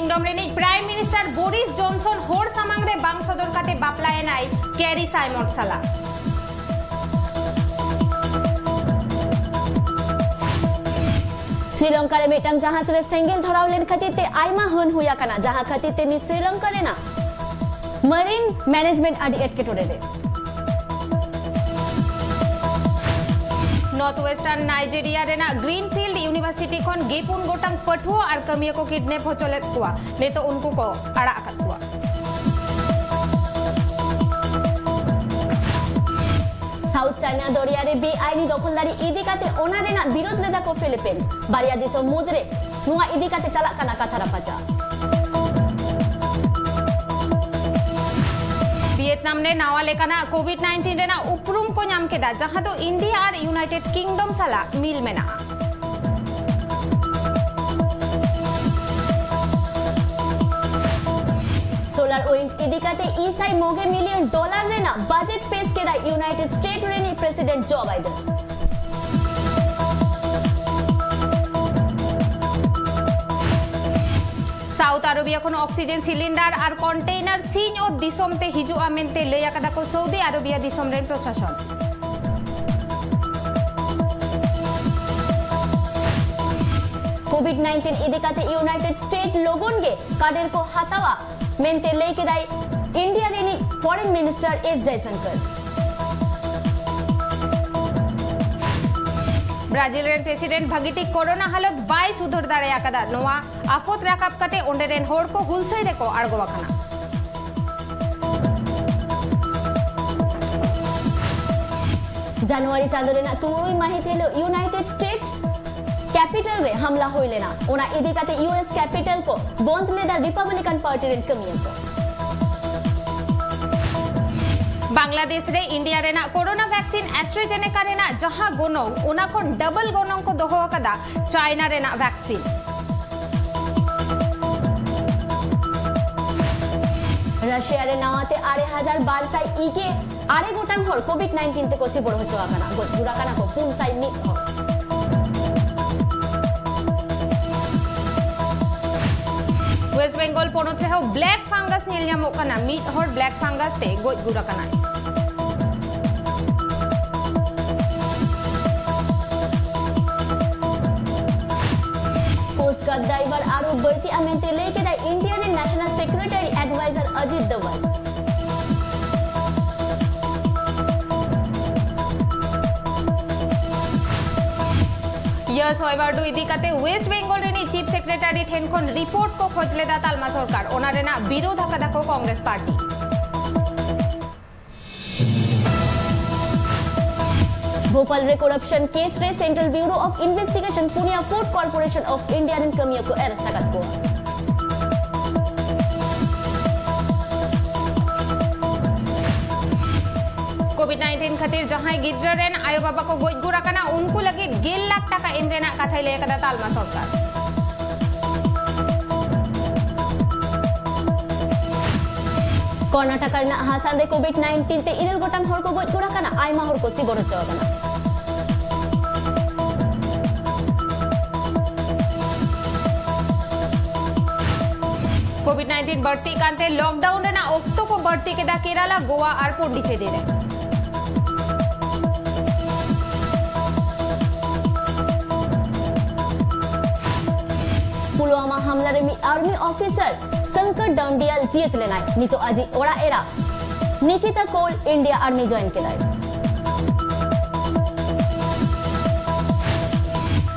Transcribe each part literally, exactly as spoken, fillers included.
Kingdom ᱨᱤᱱᱤᱡ prime minister ᱵᱳᱨᱤᱥ junction ᱦᱚᱲ ᱥᱟᱢᱟᱝ ᱨᱮ ᱵᱟᱝ ᱥᱚᱫᱚᱨ ᱠᱟᱛᱮ ᱵᱟᱯᱞᱟ ᱮᱱᱟᱭ ᱠᱮᱨᱤ ᱥᱟᱭᱢᱚᱱᱰ ᱥᱟᱞᱟᱜ᱾ ᱥᱨᱤᱞᱚᱝᱠᱟ ᱨᱮ ᱢᱤᱫᱴᱟᱝ ᱡᱟᱦᱟᱡᱽ ᱨᱮ ᱥᱮᱸᱜᱮᱞ ᱫᱷᱚᱨᱟᱣ ᱞᱮᱱ ᱠᱷᱟᱹᱛᱤᱨ ᱛᱮ ᱟᱭᱢᱟ ᱦᱟᱹᱱ ᱦᱩᱭ ᱟᱠᱟᱱᱟ, ᱡᱟᱦᱟᱸ ᱠᱷᱟᱹᱛᱤᱨ ᱛᱮ ᱱᱤᱛ ᱥᱨᱤᱞᱚᱝᱠᱟ ᱨᱮᱱᱟᱜ ᱢᱟᱨᱤᱱ ᱢᱮᱱᱮᱡᱢᱮᱱᱴ ᱟᱹᱰᱤ ᱮᱴᱠᱮᱴᱚᱬᱮ ᱨᱮ᱾ ᱱᱚᱨᱛᱷ ᱳᱭᱮᱥᱴᱟᱨᱱ ᱱᱟᱭᱡᱮᱨᱤᱭᱟ ᱨᱮᱱᱟᱜ ᱜᱨᱤᱱᱯᱷᱤᱞᱰ ᱤᱭᱩᱱᱤᱵᱷᱟᱨᱥᱤᱴᱤ ᱠᱷᱚᱱ ᱜᱮᱯᱩᱱ ᱜᱚᱴᱟᱝ ᱯᱟᱹᱴᱷᱩᱣᱟᱹ ᱟᱨ ᱠᱟᱹᱢᱤᱭᱟᱹ ᱠᱚ ᱠᱤᱰᱱᱮᱯ ᱦᱚᱪᱚ ᱞᱮᱫ ᱠᱚᱣᱟ᱾ ᱱᱤᱛᱚᱜ ᱩᱱᱠᱩ ᱠᱚ ᱟᱲᱟᱜ ᱟᱠᱟᱫ ᱠᱚᱣᱟ᱾ ᱥᱟᱣᱩᱛᱷ ᱪᱟᱭᱱᱟ ᱫᱚᱨᱭᱟ ᱨᱮ ᱵᱮᱟᱭᱤᱱᱤ ᱫᱚᱠᱷᱚᱞᱫᱟᱨᱤ ᱤᱫᱤ ᱠᱟᱛᱮ ᱚᱱᱟ ᱨᱮᱱᱟᱜ ᱵᱤᱨᱳᱫ ᱞᱮᱫᱟ ᱠᱚ ᱯᱷᱤᱞᱤᱯᱤᱱᱥ᱾ ᱵᱟᱨᱭᱟ ᱫᱤᱥᱚᱢ ᱢᱩᱫᱽᱨᱮ ᱱᱚᱣᱟ ᱤᱫᱤ ᱠᱟᱛᱮ ᱪᱟᱞᱟᱜ ᱠᱟᱱᱟ ᱠᱟᱛᱷᱟ ᱨᱟᱯᱟᱪᱟᱜ᱾ ᱵᱷᱤᱭᱮᱛᱱᱟᱢ ᱨᱮ ᱱᱟᱣᱟ ᱞᱮᱠᱟᱱᱟᱜ ᱠᱳᱵᱷᱤᱰ ᱱᱟᱭᱤᱱᱴᱤᱱ ᱨᱮᱱᱟᱜ ᱩᱯᱨᱩᱢ ᱠᱚ ᱧᱟᱢ ᱠᱮᱫᱟ, ᱡᱟᱦᱟᱸ ᱫᱚ ᱤᱱᱰᱤᱭᱟ ᱟᱨ ᱤᱭᱩᱱᱟᱭᱴᱮᱰ ᱠᱤᱝᱰᱚᱢ ᱥᱟᱞᱟᱜ ᱢᱤᱞ ᱢᱮᱱᱟᱜᱼᱟ᱾ ᱥᱳᱞᱟᱨ ᱩᱭᱤᱱᱰ ᱤᱫᱤ ᱠᱟᱛᱮ ᱤᱥᱟᱭ ᱢᱚᱜᱮ ᱢᱤᱞᱤᱭᱚᱱ ᱰᱚᱞᱟᱨ ᱨᱮᱱᱟᱜ ᱵᱟᱡᱮᱴ ᱯᱮᱥ ᱠᱮᱫᱟᱭ ᱤᱭᱩᱱᱟᱭᱴᱮᱰ ᱥᱴᱮᱴ ᱨᱤᱱᱤᱡ ᱯᱨᱮᱥᱤᱰᱮᱱᱴ ᱡᱚ ᱵᱟᱭᱰᱮᱱ᱾ ᱥᱟᱣᱩᱛᱷ ᱟᱨᱚᱵᱤᱭᱟ ᱠᱷᱚᱱ ᱚᱠᱥᱤᱡᱮᱱ ᱥᱤᱞᱤᱱᱰᱟᱨ ᱟᱨ ᱠᱚᱱᱴᱮᱭᱱᱟᱨ ᱥᱤᱧᱚᱛ ᱫᱤᱥᱚᱢ ᱛᱮ ᱦᱤᱡᱩᱜᱼᱟ ᱢᱮᱱᱛᱮ ᱞᱟᱹᱭ ᱟᱠᱟᱫᱟ ᱠᱚ ᱥᱟᱣᱩᱫᱤ ᱟᱨᱚᱵᱤᱭᱟ ᱫᱤᱥᱚᱢ ᱨᱮᱱ ᱯᱨᱚᱥᱟᱥᱚᱱ᱾ ᱠᱳᱵᱷᱤᱰ ᱱᱟᱭᱤᱱᱴᱤᱱ ᱤᱫᱤ ᱠᱟᱛᱮ ᱤᱭᱩᱱᱟᱭᱴᱮᱰ ᱥᱴᱮᱴ ᱞᱚᱜᱚᱱ ᱜᱮ ᱠᱟᱰᱮᱨ ᱠᱚ ᱦᱟᱛᱟᱣᱟ ᱢᱮᱱᱛᱮ ᱞᱟᱹᱭ ᱠᱮᱫᱟᱭ ᱤᱱᱰᱤᱭᱟ ᱨᱤᱱᱤᱡ ᱯᱷᱚᱨᱮᱱ ᱢᱤᱱᱤᱥᱴᱟᱨ ᱮᱥ ᱡᱟᱭᱥᱚᱝᱠᱚᱨ᱾ ᱵᱨᱟᱡᱤᱞ ᱨᱮᱱ ᱯᱨᱮᱥᱤᱰᱮᱱᱴ ᱵᱷᱟᱹᱜᱤ ᱴᱷᱤᱠ ᱠᱳᱨᱳᱱᱟ ᱦᱟᱞᱚᱛ ᱵᱟᱭ ᱥᱩᱫᱷᱟᱹᱨ ᱫᱟᱲᱮ ᱟᱠᱟᱫᱟ᱾ ᱱᱚᱣᱟ ᱟᱯᱚᱫ ᱨᱟᱠᱟᱵ ᱠᱟᱛᱮ ᱚᱸᱰᱮ ᱨᱮᱱ ᱦᱚᱲ ᱠᱚ ᱦᱩᱞᱥᱟᱹᱭ ᱨᱮᱠᱚ ᱟᱬᱜᱚ ᱟᱠᱟᱱᱟ᱾ ᱡᱟᱱᱩᱣᱟᱨᱤ ᱪᱟᱸᱫᱚ ᱨᱮᱱᱟᱜ ᱛᱩᱨᱩᱭ ᱢᱟᱹᱦᱤᱛ ᱦᱤᱞᱚᱜ ᱤᱭᱩᱱᱟᱭᱴᱮᱰ ᱥᱴᱮᱴ ᱠᱮᱯᱤᱴᱟᱞ ᱨᱮ ᱦᱟᱢᱞᱟ ᱦᱩᱭ ᱞᱮᱱᱟ᱾ ᱚᱱᱟ ᱤᱫᱤ ᱠᱟᱛᱮ ᱤᱭᱩ ᱮᱥ ᱠᱮᱯᱤᱴᱟᱞ ᱠᱚ ᱵᱚᱱᱫ ᱞᱮᱫᱟ ᱨᱤᱯᱟᱵᱞᱤᱠᱟᱱ ᱯᱟᱨᱴᱤ ᱨᱮᱱ ᱠᱟᱹᱢᱤᱭᱟᱹ ᱠᱚ᱾ ᱵᱟᱝᱞᱟᱫᱮᱥ ᱨᱮ ᱤᱱᱰᱤᱭᱟ ᱨᱮᱱᱟᱜ ᱠᱳᱨᱳᱱᱟ ᱵᱷᱮᱠᱥᱤᱱ ᱮᱥᱴᱨᱟᱡᱮᱱᱮᱠᱟ ᱨᱮᱱᱟᱜ ᱡᱟᱦᱟᱸ ᱜᱚᱱᱚᱝ, ᱚᱱᱟ ᱠᱷᱚᱱ ᱰᱚᱵᱚᱞ ᱜᱚᱱᱚᱝ ᱠᱚ ᱫᱚᱦᱚ ᱟᱠᱟᱫᱟ ᱪᱟᱭᱱᱟ ᱨᱮᱱᱟᱜ ᱵᱷᱮᱠᱥᱤᱱ᱾ ᱨᱟᱥᱤᱭᱟ ᱨᱮ ᱱᱟᱣᱟᱛᱮ ᱟᱨᱮ ᱦᱟᱡᱟᱨ ᱵᱟᱨ ᱥᱟᱭ ᱤᱜᱮ ᱟᱨᱮ ᱜᱚᱴᱟᱝ ᱦᱚᱲ ᱠᱳᱵᱷᱤᱰ ᱱᱟᱭᱤᱱᱴᱤᱱ ᱛᱮᱠᱚ ᱥᱤᱵᱚᱲ ᱦᱚᱪᱚ ᱟᱠᱟᱱᱟ᱾ ᱜᱚᱡ ᱜᱩᱨ ᱟᱠᱟᱱᱟ ᱠᱚ ᱯᱩᱱ ᱥᱟᱭ ᱢᱤᱫ ᱦᱚᱲ᱾ ᱳᱭᱮᱥᱴ ᱵᱮᱝᱜᱚᱞ ᱯᱚᱱᱚᱛ ᱨᱮᱦᱚᱸ ᱵᱞᱮᱠ ᱯᱷᱟᱝᱜᱟᱥ ᱧᱮᱞ ᱧᱟᱢᱚᱜ ᱠᱟᱱᱟ᱾ ᱢᱤᱫ ᱦᱚᱲ ᱵᱞᱮᱠ ᱯᱷᱟᱝᱜᱟᱥ ᱛᱮ ᱜᱚᱡ ᱜᱩᱨ ᱟᱠᱟᱱᱟᱭ᱾ ᱠᱳᱥᱴ ᱜᱟᱨᱰ ᱰᱟᱭᱵᱟᱨ ᱟᱨᱚ ᱵᱟᱹᱲᱛᱤᱜᱼᱟ ᱢᱮᱱᱛᱮ ᱞᱟᱹᱭ ᱠᱮᱫᱟᱭ ᱤᱱᱰᱤᱭᱟ ᱨᱮᱱ ᱱᱮᱥᱚᱱᱟᱞ ᱥᱮᱠᱨᱮᱴᱟᱨᱤ ᱮᱰᱵᱟᱭᱡᱟᱨ ᱚᱡᱤᱛ ᱫᱳᱵᱟᱞ᱾ ᱤᱭᱟᱹ ᱥᱚᱭᱵᱟᱨᱰᱩ ᱤᱫᱤ ᱠᱟᱛᱮ ᱳᱭᱮᱥᱴ ᱵᱮᱝᱜᱚᱞ ᱨᱤᱱᱤᱡ ᱪᱤᱯ ᱥᱮᱠᱨᱮᱴᱟᱨᱤ ᱴᱷᱮᱱ ᱠᱷᱚᱱ ᱨᱤᱯᱳᱨᱴ ᱠᱚ ᱠᱷᱚᱡᱽ ᱞᱮᱫᱟ ᱛᱟᱞᱢᱟ ᱥᱚᱨᱠᱟᱨ, ᱚᱱᱟ ᱨᱮᱱᱟᱜ ᱵᱤᱨᱳᱫ ᱟᱠᱟᱫᱟ ᱠᱚ ᱠᱚᱝᱜᱨᱮᱥ ᱯᱟᱨᱴᱤ᱾ ᱵᱷᱳᱯᱟᱞ ᱨᱮ ᱠᱚᱨᱟᱯᱥᱚᱱ ᱠᱮᱥ ᱨᱮ ᱥᱮᱱᱴᱨᱟᱞ ᱵᱤᱣᱨᱳ ᱚᱯᱷ ᱤᱱᱵᱷᱮᱥᱴᱤᱜᱮᱥᱚᱱ ᱯᱩᱱᱭᱟ ᱯᱷᱩᱰ ᱠᱚᱨᱯᱳᱨᱮᱥᱚᱱ ᱚᱯᱷ ᱤᱱᱰᱤᱭᱟ ᱨᱮᱱ ᱠᱟᱹᱢᱤᱭᱟᱹ ᱠᱚ ᱮᱨᱮᱥᱴ ᱟᱠᱟᱫ ᱠᱚᱣᱟ᱾ ᱠᱳᱵᱷᱤᱰ ᱱᱟᱭᱤᱱᱴᱤᱱ ᱠᱷᱟᱹᱛᱤᱨ ᱡᱟᱦᱟᱸᱭ ᱜᱤᱫᱽᱨᱟᱹ ᱨᱮᱱ ᱟᱭᱳ ᱵᱟᱵᱟ ᱠᱚ ᱜᱚᱡ ᱜᱩᱨ ᱟᱠᱟᱱᱟ, ᱩᱱᱠᱩ ᱞᱟᱹᱜᱤᱫ ᱜᱮᱞ ᱞᱟᱠᱷ ᱴᱟᱠᱟ ᱮᱢ ᱨᱮᱱᱟᱜ ᱠᱟᱛᱷᱟᱭ ᱞᱟᱹᱭ ᱟᱠᱟᱫᱟ ᱛᱟᱞᱢᱟ ᱥᱚᱨᱠᱟᱨ᱾ ᱠᱚᱨᱱᱟᱴᱟᱠᱟ ᱨᱮᱱᱟᱜ ᱦᱟᱥᱟᱱ ᱨᱮ ᱠᱳᱵᱷᱤᱰ ᱱᱟᱭᱤᱱᱴᱤᱱ ᱛᱮ ᱤᱨᱟᱹᱞ ᱜᱚᱴᱟᱝ ᱦᱚᱲ ᱠᱚ ᱜᱚᱡ ᱜᱩᱨ ᱟᱠᱟᱱᱟ, ᱟᱭᱢᱟ ᱦᱚᱲ ᱠᱚ ᱥᱤᱵᱚᱨ ᱦᱚᱪᱚ ᱟᱠᱟᱱᱟ᱾ ᱠᱳᱵᱷᱤᱰ ᱱᱟᱭᱤᱱᱴᱤᱱ ᱵᱟᱹᱲᱛᱤᱜ ᱠᱟᱱᱛᱮ ᱞᱚᱠᱰᱟᱣᱩᱱ ᱨᱮᱱᱟᱜ ᱚᱠᱛᱚ ᱠᱚ ᱵᱟᱹᱲᱛᱤ ᱠᱮᱫᱟ ᱠᱮᱨᱟᱞᱟ, ᱜᱳᱣᱟ ᱟᱨ ᱯᱚᱱᱰᱤᱪᱮᱨᱤ ᱨᱮ᱾ ᱯᱩᱞᱣᱟᱢᱟ ᱦᱟᱢᱞᱟ ᱨᱮ ᱢᱤᱫ ᱟᱨᱢᱤ ᱚᱯᱷᱤᱥᱟᱨ ᱥᱚᱝᱠᱚᱨ ᱰᱟᱱᱰᱤᱭᱟᱞ ᱡᱤᱭᱟᱹᱛ ᱞᱮᱱᱟᱭ᱾ ᱱᱤᱛᱚᱜ ᱟᱡᱤᱡ ᱚᱲᱟᱜ ᱮᱨᱟ ᱱᱤᱠᱤᱛᱟ ᱠᱳᱞ ᱤᱱᱰᱤᱭᱟ ᱟᱨᱢᱤ ᱡᱚᱭᱮᱱ ᱠᱮᱫᱟᱭ᱾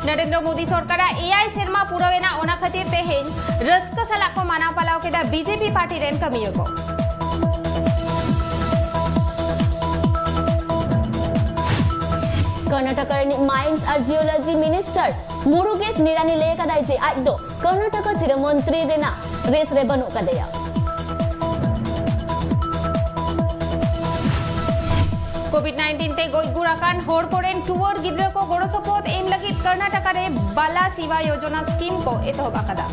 ᱱᱚᱨᱮᱱᱫᱨᱚ ᱢᱳᱫᱤ ᱥᱚᱨᱠᱟᱨᱟᱜ ᱮᱭᱟᱭ ᱥᱮᱨᱢᱟ ᱯᱩᱨᱟᱹᱣ ᱮᱱᱟ, ᱚᱱᱟ ᱠᱷᱟᱹᱛᱤᱨ ᱛᱮᱦᱮᱧ ᱨᱟᱹᱥᱠᱟᱹ ᱥᱟᱞᱟᱜ ᱠᱚ ᱢᱟᱱᱟᱣ ᱯᱟᱞᱟᱣ ᱠᱮᱫᱟ ᱵᱤᱡᱮᱯᱤ ᱯᱟᱨᱴᱤ ᱨᱮᱱ ᱠᱟᱹᱢᱤᱭᱟᱹ ᱠᱚ᱾ ᱠᱚᱨᱱᱟᱴᱟᱠᱟ ᱨᱤᱱᱤᱡ ᱢᱟᱭᱤᱱᱥ ᱟᱨ ᱡᱤᱭᱳᱞᱚᱡᱤ ᱢᱤᱱᱤᱥᱴᱟᱨ ᱢᱩᱨᱩᱜᱮᱥ ᱱᱤᱨᱟᱱᱤ ᱞᱟᱹᱭ ᱟᱠᱟᱫᱟᱭ ᱡᱮ ᱟᱡ ᱫᱚ ᱠᱚᱨᱱᱟᱴᱚᱠ ᱥᱤᱨᱟᱹ ᱢᱚᱱᱛᱨᱤ ᱨᱮᱱᱟᱜ ᱨᱮᱥ ᱨᱮ ᱵᱟᱹᱱᱩᱜ ᱠᱟᱫᱮᱭᱟ᱾ ᱠᱳᱵᱷᱤᱰ ᱱᱟᱭᱤᱱᱴᱤᱱ ᱛᱮ ᱜᱚᱡ ᱜᱩᱨ ᱟᱠᱟᱱ ᱦᱚᱲ ᱠᱚᱨᱮᱱ ᱴᱩᱣᱟᱹᱨ ᱜᱤᱫᱽᱨᱟᱹ ᱠᱚ ᱜᱚᱲᱚ ᱥᱚᱯᱚᱦᱚᱫ ᱮᱢ ᱞᱟᱹᱜᱤᱫ ᱠᱚᱨᱱᱟᱴᱚᱠ ᱨᱮ ᱵᱟᱞᱟ ᱥᱤᱵᱟ ᱭᱳᱡᱚᱱᱟ ᱥᱠᱤᱢ ᱠᱚ ᱮᱛᱚᱦᱚᱵ ᱟᱠᱟᱫᱟ᱾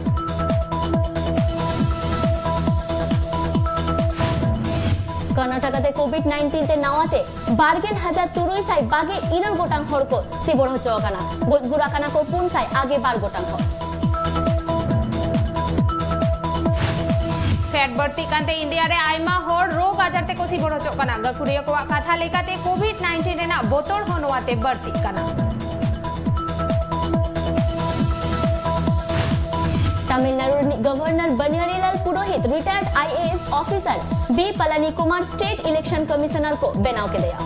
ᱠᱚᱨᱱᱟᱴᱚᱠ ᱛᱮ ᱠᱳᱵᱷᱤᱰ ᱱᱟᱭᱤᱱᱴᱤᱱ ᱛᱮ ᱱᱟᱣᱟ ᱛᱮ ᱵᱟᱨ ᱜᱮᱞ ᱦᱟᱡᱟᱨ ᱛᱩᱨᱩᱭ ᱥᱟᱭ ᱵᱟᱜᱮ ᱤᱨᱟᱹᱞ ᱜᱚᱴᱟᱝ ᱦᱚᱲ ᱠᱚ ᱥᱤᱵᱚᱲ ᱦᱚᱪᱚ ᱟᱠᱟᱱᱟ᱾ ᱜᱚᱡ ᱜᱩᱨ ᱟᱠᱟᱱᱟ ᱠᱚ ᱯᱩᱱ ᱥᱟᱭ ᱟᱜᱮ ᱵᱟᱨ ᱜᱚᱴᱟᱝ ᱦᱚᱲ᱾ ᱵᱟᱹᱲᱛᱤᱜ ᱠᱟᱱᱛᱮ ᱤᱱᱰᱤᱭᱟ ᱨᱮ ᱟᱭᱢᱟ ᱦᱚᱲ ᱨᱳᱜᱽ ᱟᱡᱟᱨ ᱛᱮᱠᱚ ᱥᱤᱵᱚᱨ ᱦᱚᱪᱚᱜ ᱠᱟᱱᱟ᱾ ᱜᱟᱹᱠᱷᱩᱲᱤᱭᱟᱹ ᱠᱚᱣᱟᱜ ᱠᱟᱛᱷᱟ ᱞᱮᱠᱟᱛᱮ, ᱠᱳᱵᱷᱤᱰ ᱱᱟᱭᱤᱱᱴᱤᱱ ᱨᱮᱱᱟᱜ ᱵᱚᱛᱚᱨ ᱦᱚᱸ ᱱᱚᱣᱟᱛᱮ ᱵᱟᱹᱲᱛᱤᱜ ᱠᱟᱱᱟ᱾ ᱛᱟᱢᱤᱞᱱᱟᱲᱩ ᱨᱤᱱᱤᱡ governor Banwarilal Purohit retired I A S officer B Palani Kumar state election commissioner ᱠᱚ ᱵᱮᱱᱟᱣ ᱠᱮᱫᱮᱭᱟ᱾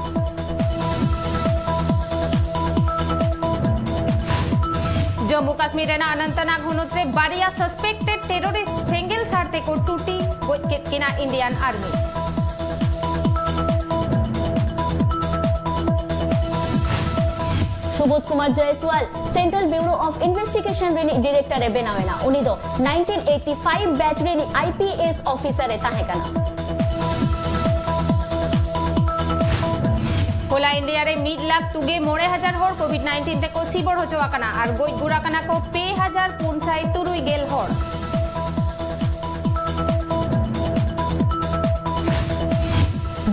ᱡᱚᱢᱢᱩ ᱠᱟᱥᱢᱤᱨ ᱨᱮᱱᱟᱜ ᱚᱱᱚᱱᱛᱱᱟᱜᱽ ᱦᱚᱱᱚᱛ ᱨᱮ ᱵᱟᱨᱭᱟ ᱥᱟᱥᱯᱮᱠᱴᱮᱰ ᱴᱮᱨᱚᱨᱤᱥᱴ ᱥᱮᱸᱜᱮᱞ ᱥᱟᱨ ᱛᱮᱠᱚ ᱴᱩᱴᱤ ᱜᱚᱡ ᱠᱮᱫ ᱠᱤᱱᱟ Indian army. Subodh Kumar Jaiswal central bureau of investigation ᱨᱤᱱᱤᱡ ᱰᱤᱨᱮᱠᱴᱚᱨ ᱮ ᱵᱮᱱᱟᱣ ᱮᱱᱟ᱾ ᱩᱱᱤ ᱫᱚ ᱱᱟᱭᱤᱱᱴᱤᱱ ᱮᱭᱤᱴᱤ ᱯᱷᱟᱭᱤᱵᱷ ᱵᱮᱪ ᱨᱤᱱᱤᱡ ᱟᱭ ᱯᱤ ᱮᱥ ᱚᱯᱷᱤᱥᱟᱨ ᱮ ᱛᱟᱦᱮᱸ ᱠᱟᱱᱟ᱾ ᱦᱚᱞᱟ ᱤᱱᱰᱤᱭᱟ ᱨᱮ ᱢᱤᱫ ᱞᱟᱠᱷ ᱛᱩᱜᱮ ᱢᱚᱬᱮ ᱦᱟᱡᱟᱨ ᱦᱚᱲ ᱠᱳᱵᱷᱤᱰ ᱱᱟᱭᱤᱱᱴᱤᱱ ᱛᱮᱠᱚ ᱥᱤᱵᱚᱲ ᱦᱚᱪᱚ ᱟᱠᱟᱱᱟ ᱟᱨ ᱜᱚᱡ ᱜᱩᱨ ᱟᱠᱟᱱᱟ ᱠᱚ ᱯᱮ ᱦᱟᱡᱟᱨ ᱯᱩᱱ ᱥᱟᱭ ᱛᱩᱨᱩᱭ ᱜᱮᱞ ᱦᱚᱲ᱾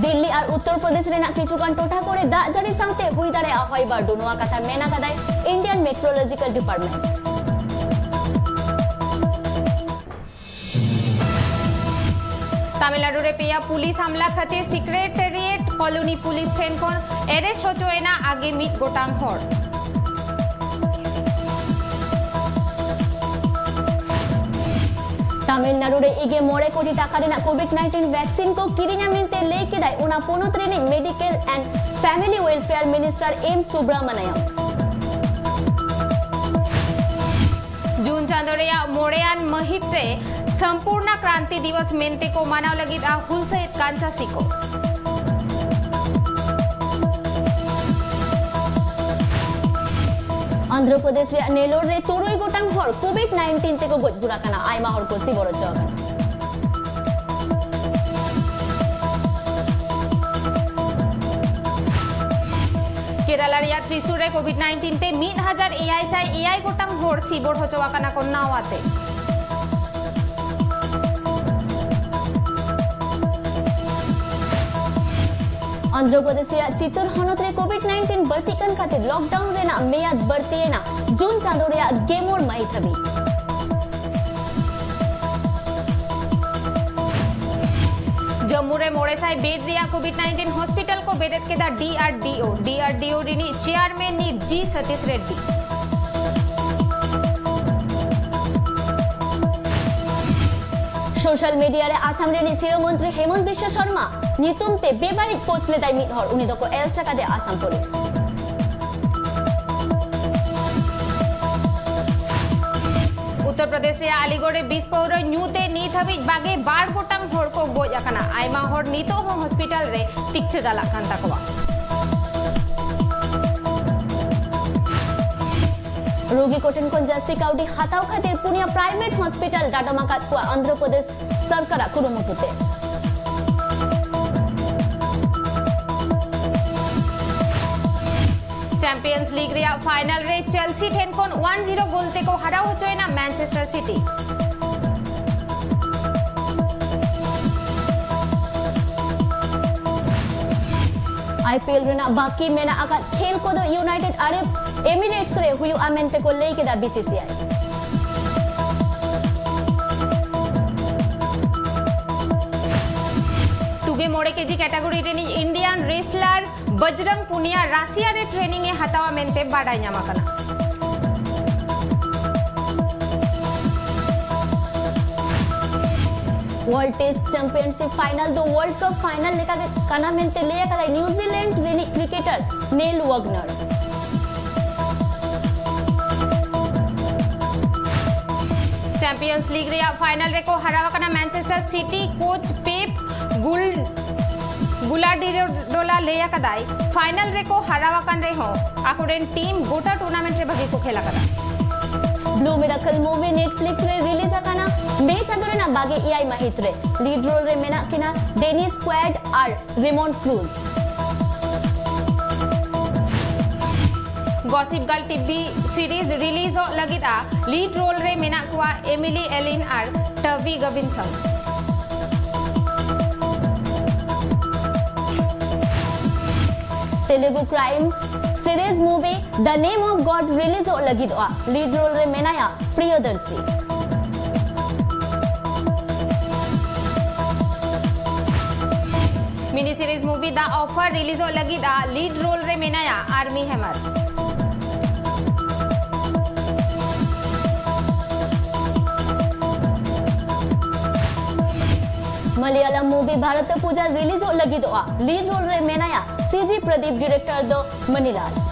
ᱫᱤᱞᱞᱤ ᱟᱨ ᱩᱛᱛᱚᱨ ᱯᱨᱚᱫᱮᱥ ᱨᱮᱱᱟᱜ ᱠᱤᱪᱷᱩ ᱜᱟᱱ ᱴᱚᱴᱷᱟ ᱠᱚᱨᱮ ᱫᱟᱜ ᱡᱟᱹᱲᱤ ᱥᱟᱶᱛᱮ ᱦᱩᱭ ᱫᱟᱲᱮᱭᱟᱜᱼᱟ ᱦᱚᱭ ᱵᱟᱹᱨᱰᱩ, ᱱᱚᱣᱟ ᱠᱟᱛᱷᱟ ᱢᱮᱱ ᱟᱠᱟᱫᱟᱭ Indian Meteorological Department. ᱛᱟᱢᱤᱞᱱᱟᱲᱩ ᱨᱮ ᱯᱮᱭᱟ ᱯᱩᱞᱤᱥ ᱦᱟᱢᱞᱟ ᱠᱷᱟᱹᱛᱤᱨ ᱥᱮᱠᱨᱮᱴᱟᱨᱤᱭᱮᱴ ᱠᱚᱞᱚᱱᱤ ᱯᱩᱞᱤᱥ ᱴᱷᱮᱱ ᱠᱷᱚᱱ ᱮᱨᱮᱥᱴ ᱦᱚᱪᱚ ᱮᱱᱟ ᱟᱜᱮ ᱢᱤᱫ ᱜᱚᱴᱟᱝ ᱦᱚᱲ᱾ ᱛᱟᱢᱤᱞᱱᱟᱲᱩ ᱨᱮ ᱤᱜᱮ ᱢᱚᱬᱮ ᱠᱳᱴᱤ ᱴᱟᱠᱟ ᱨᱮᱱᱟᱜ ᱠᱳᱵᱷᱤᱰ ᱱᱟᱭᱤᱱᱴᱤᱱ ᱵᱷᱮᱠᱥᱤᱱ ᱠᱚ ᱠᱤᱨᱤᱧᱟ ᱢᱮᱱᱛᱮ ᱞᱟᱹᱭ ᱠᱮᱫᱟᱭ ᱚᱱᱟ ᱯᱚᱱᱚᱛ ᱨᱤᱱᱤᱡ medical and family welfare minister M Subramaniam. June ᱪᱟᱸᱫᱚ ᱨᱮᱭᱟᱜ ᱢᱚᱬᱮᱭᱟᱱ ᱢᱟᱹᱦᱤᱛ ᱨᱮ ᱥᱚᱢᱯᱩᱨᱱᱟ ᱠᱨᱟᱱᱛᱤ ᱫᱤᱵᱚᱥ ᱢᱮᱱᱛᱮ ᱠᱚ ᱢᱟᱱᱟᱣ ᱞᱟᱹᱜᱤᱫ ᱟ ᱦᱩᱞᱥᱟᱹᱭ ᱠᱟᱱᱪᱟᱥᱤ ᱠᱚ᱾ ᱚᱱᱫᱷᱨᱚ ᱯᱨᱚᱫᱮᱥ ᱨᱮᱭᱟᱜ ᱱᱮᱞᱳᱨ ᱨᱮ ᱛᱩᱨᱩᱭ ᱜᱚᱴᱟᱝ ᱦᱚᱲ ᱠᱳᱵᱷᱤᱰ ᱱᱟᱭᱤᱱᱴᱤᱱ ᱛᱮᱠᱚ ᱜᱚᱡ ᱜᱩᱨ ᱟᱠᱟᱱᱟ, ᱟᱭᱢᱟ ᱦᱚᱲ ᱠᱚ ᱥᱤᱵᱚᱨ ᱦᱚᱪᱚ ᱟᱠᱟᱱᱟ᱾ ᱠᱮᱨᱟᱞᱟ ᱨᱮᱭᱟᱜ ᱛᱨᱤᱥᱩᱨ ᱨᱮ ᱠᱳᱵᱷᱤᱰ ᱱᱟᱭᱤᱱᱴᱤᱱ ᱛᱮ ᱢᱤᱫ ᱦᱟᱡᱟᱨ ᱮᱭᱟᱭ ᱥᱟᱭ ᱮᱭᱟᱭ ᱜᱚᱴᱟᱝ ᱦᱚᱲ ᱥᱤᱵᱚᱲ ᱦᱚᱪᱚ ᱟᱠᱟᱱᱟ ᱠᱚ ᱱᱟᱣᱟ ᱛᱮ᱾ ᱚᱱᱫᱷᱨᱚ ᱯᱨᱚᱫᱮᱥ ᱨᱮᱭᱟᱜ ᱪᱤᱛᱛᱩᱨ ᱦᱚᱱᱚᱛ ᱨᱮ ᱠᱳᱵᱷᱤᱰ ᱱᱟᱭᱤᱱᱴᱤᱱ ᱵᱟᱹᱲᱛᱤᱜ ᱠᱟᱱ ᱠᱷᱟᱹᱛᱤᱨ ᱞᱚᱠᱰᱟᱣᱩᱱ ᱨᱮᱱᱟᱜ ᱢᱮᱭᱟᱫ ᱵᱟᱹᱲᱛᱤᱭᱮᱱᱟ ᱡᱩᱱ ᱪᱟᱸᱫᱚ ᱨᱮᱭᱟᱜ ᱜᱮᱞ ᱢᱚᱬᱮ ᱢᱟᱹᱦᱤᱛ ᱦᱟᱹᱵᱤᱡ᱾ ᱡᱚᱢᱢᱩ ᱨᱮ ᱢᱚᱬᱮ ᱥᱟᱭ ᱵᱮᱰ ᱨᱮᱭᱟᱜ ᱠᱳᱵᱷᱤᱰ ᱱᱟᱭᱤᱱᱴᱤᱱ ᱦᱚᱥᱯᱤᱴᱟᱞ ᱠᱚ ᱵᱮᱨᱮᱫ ᱠᱮᱫᱟ ᱰᱤ ᱟᱨ ᱰᱤ ᱳ᱾ ᱰᱤ ᱟᱨ ᱰᱤ ᱳ ᱨᱤᱱᱤᱡ ᱪᱮᱭᱟᱨᱢᱮᱱ ᱱᱤᱛ ᱡᱤ ᱥᱚᱛᱤᱥ ᱨᱮᱰᱰᱤ᱾ ᱥᱳᱥᱟᱞ ᱢᱤᱰᱤᱭᱟ ᱨᱮ ᱟᱥᱟᱢ ᱨᱤᱱᱤᱡ ᱥᱤᱨᱟᱹ ᱢᱚᱱᱛᱨᱤ ᱦᱮᱢᱚᱱᱛ ᱵᱤᱥᱣᱟ ᱥᱚᱨᱢᱟ ᱧᱩᱛᱩᱢ ᱛᱮ ᱵᱮᱵᱟᱹᱲᱤᱡ ᱯᱳᱥᱴ ᱞᱮᱫᱟᱭ ᱢᱤᱫ ᱦᱚᱲ, ᱩᱱᱤ ᱫᱚᱠᱚ ᱮᱨᱮᱥᱴ ᱟᱠᱟᱫᱮᱭᱟ ᱟᱥᱟᱢ ᱯᱩᱞᱤᱥ᱾ ᱩᱛᱛᱚᱨ ᱯᱨᱚᱫᱮᱥ ᱨᱮᱭᱟᱜ ᱟᱞᱤᱜᱚᱲ ᱨᱮ ᱵᱤᱥ ᱯᱟᱹᱣᱨᱟᱹ ᱧᱩ ᱛᱮ ᱱᱤᱛ ᱦᱟᱹᱵᱤᱡ ᱵᱟᱜᱮ ᱵᱟᱨ ᱜᱚᱴᱟᱝ ᱦᱚᱲ ᱠᱚ ᱜᱚᱡ ᱟᱠᱟᱱᱟ᱾ ᱟᱭᱢᱟ ᱦᱚᱲ ᱱᱤᱛᱚᱜ ᱦᱚᱸ ᱦᱚᱥᱯᱤᱴᱟᱞ ᱨᱮ ᱛᱤᱠᱪᱷᱟᱹ ᱪᱟᱞᱟᱜ ᱠᱟᱱ ᱛᱟᱠᱚᱣᱟ᱾ ᱨᱳᱜᱤ ᱠᱚᱴᱷᱮᱱ ᱠᱷᱚᱱ ᱡᱟᱹᱥᱛᱤ ᱠᱟᱹᱣᱰᱤ ᱦᱟᱛᱟᱣ ᱠᱷᱟᱹᱛᱤᱨ ᱯᱩᱱᱭᱟ ᱯᱨᱟᱭᱵᱷᱮᱴ ᱦᱚᱥᱯᱤᱴᱟᱞ ᱰᱟᱰᱚᱢ ᱟᱠᱟᱫ ᱠᱚᱣᱟ ᱟᱱᱫᱷᱨᱚ ᱯᱨᱚᱫᱮᱥ ᱥᱚᱨᱠᱟᱨᱟᱜ ᱠᱩᱨᱩᱢᱩᱴᱩ ᱛᱮ᱾ ᱪᱟᱢᱯᱤᱭᱟᱱᱥ ᱞᱤᱜᱽ ᱨᱮᱭᱟᱜ ᱯᱷᱟᱭᱱᱟᱞ ᱨᱮ ᱪᱮᱞᱥᱤ ᱴᱷᱮᱱ ᱠᱷᱚᱱ ᱳᱣᱟᱱ ᱡᱤᱨᱳ ᱜᱳᱞ ᱛᱮᱠᱚ ᱦᱟᱨᱟᱣ ᱦᱚᱪᱚᱭᱮᱱᱟ ᱢᱟᱱᱪᱮᱥᱴᱟᱨ ᱥᱤᱴᱤ᱾ ᱟᱭ ᱯᱤ ᱮᱞ ᱨᱮᱱᱟᱜ ᱵᱟᱹᱠᱤ ᱢᱮᱱᱟᱜ ᱟᱠᱟᱫ ᱠᱷᱮᱞ ᱠᱚᱫᱚ ᱤᱭᱩᱱᱟᱭᱴᱮᱰ ᱟᱨᱚᱵ ᱮᱢᱤᱨᱮᱴᱥ ᱨᱮ ᱦᱩᱭᱩᱜᱼᱟ ᱢᱮᱱᱛᱮ ᱠᱚ ᱞᱟᱹᱭ ᱠᱮᱫᱟ ᱵᱤ ᱥᱤ ᱥᱤ ᱟᱭ᱾ ᱛᱩᱜᱮ ᱢᱚᱬᱮ ᱠᱮᱡᱤ ᱠᱮᱴᱟᱜᱚᱨᱤ ᱨᱤᱱᱤᱡ ᱤᱱᱰᱤᱭᱟᱱ ᱨᱮᱥᱞᱟᱨ ᱵᱚᱡᱽᱨᱚᱝ ᱯᱩᱱᱤᱭᱟ ᱨᱟᱥᱤᱭᱟ ᱨᱮ ᱴᱨᱮᱱᱤᱝ ᱮ ᱦᱟᱛᱟᱣᱟ ᱢᱮᱱᱛᱮ ᱵᱟᱰᱟᱭ ᱧᱟᱢ ᱟᱠᱟᱱᱟ᱾ ᱣᱟᱨᱞᱰ ᱴᱮᱥᱴ ᱪᱟᱢᱯᱤᱭᱟᱱᱥᱤᱯ ᱯᱷᱟᱭᱱᱟᱞ ᱫᱚ ᱣᱟᱨᱞᱰ ᱠᱟᱯ ᱯᱷᱟᱭᱱᱟᱞ ᱞᱮᱠᱟ ᱜᱮ ᱠᱟᱱᱟ ᱢᱮᱱᱛᱮ ᱞᱟᱹᱭ ᱟᱠᱟᱫᱟᱭ ᱱᱤᱣᱡᱤᱞᱮᱱᱰ ᱨᱤᱱᱤᱡ ᱠᱨᱤᱠᱮᱴᱟᱨ ᱱᱮᱞ ᱣᱟᱜᱱᱟᱨ᱾ ᱪᱟᱢᱯᱤᱭᱟᱱᱥ ᱞᱤᱜᱽ ᱨᱮᱭᱟᱜ ᱯᱷᱟᱭᱱᱟᱞ ᱨᱮᱠᱚ ᱦᱟᱨᱟᱣ ᱟᱠᱟᱱᱟ ᱢᱟᱱᱪᱮᱥᱴᱟᱨ ᱥᱤᱴᱤ ᱠᱳᱪ ᱯᱮᱯ ᱜᱩᱞ-, ᱜᱩᱞᱟᱨᱰᱤᱭᱳᱞᱟ ᱞᱟᱹᱭ ᱟᱠᱟᱫᱟᱭ, ᱯᱷᱟᱭᱱᱟᱞ ᱨᱮᱠᱚ ᱦᱟᱨᱟᱣ ᱟᱠᱟᱱ ᱨᱮᱦᱚᱸ ᱟᱠᱚᱨᱮᱱ ᱴᱤᱢ ᱜᱚᱴᱟ ᱴᱩᱨᱱᱟᱢᱮᱱᱴ ᱨᱮ ᱵᱷᱟᱹᱜᱤ ᱠᱚ ᱠᱷᱮᱞ ᱟᱠᱟᱫᱟ᱾ ᱵᱞᱩ ᱢᱤᱨᱟᱠᱞ ᱢᱩᱵᱷᱤ ᱱᱮᱴᱯᱷᱞᱤᱠᱥ ᱨᱮ ᱨᱤᱞᱤᱡᱽ ᱟᱠᱟᱱᱟ ᱢᱮ ᱪᱟᱸᱫᱳ ᱨᱮᱱᱟᱜ ᱵᱟᱜᱮ ᱮᱭᱟᱭ ᱢᱟᱹᱦᱤᱛ ᱨᱮ᱾ ᱞᱤᱰ ᱨᱳᱞ ᱨᱮ ᱢᱮᱱᱟᱜ ᱠᱤᱱᱟ ᱰᱮᱱᱤᱥ ᱠᱩᱣᱟᱰ ᱟᱨ Raymond Cruz. Gossip Girl TV series ᱨᱤᱞᱤᱡᱚᱜ ᱞᱟᱹᱜᱤᱫ ᱟ᱾ ᱞᱤᱰ ᱨᱳᱞ ᱨᱮ ᱢᱮᱱᱟᱜ ᱠᱚᱣᱟ ᱮᱢᱤᱞᱤ ᱮᱞᱤᱱ ᱟᱨ Tavi Gevinson. Telugu crime series movie The Name of God ᱨᱤᱞᱤᱡᱚᱜ ᱞᱟᱹᱜᱤᱫᱚᱜᱼᱟ᱾ ᱞᱤᱰ ᱨᱳᱞ ᱨᱮ ᱢᱮᱱᱟᱭᱟ ᱯᱨᱤᱭᱚᱫᱚᱨᱥᱤ᱾ ᱢᱤᱱᱤ ᱥᱤᱨᱤᱡᱽ ᱢᱩᱵᱷᱤ ᱫᱟ ᱚᱯᱷᱟᱨ ᱨᱤᱞᱤᱡᱚᱜ ᱞᱟᱹᱜᱤᱫ ᱟ ᱞᱤᱰ ᱨᱳᱞ ᱨᱮ ᱢᱮᱱᱟᱭᱟ ᱟᱨᱢᱤ ᱦᱮᱢᱟᱨ᱾ ᱢᱟᱞᱟᱭᱟᱞᱟᱢ ᱢᱩᱵᱷᱤ ᱵᱷᱟᱨᱚᱛ ᱯᱩᱡᱟ ᱨᱤᱞᱤᱡᱚᱜ ᱞᱟᱹᱜᱤᱫᱚᱜᱼᱟ, ᱞᱤᱰ ᱨᱳᱞ ᱨᱮ ᱢᱮᱱᱟᱭᱟ ᱥᱤᱡᱤ ᱯᱨᱚᱫᱤᱯ, ᱰᱤᱨᱮᱠᱴᱚᱨ ᱫᱚ ᱢᱚᱱᱤᱞᱟᱞ᱾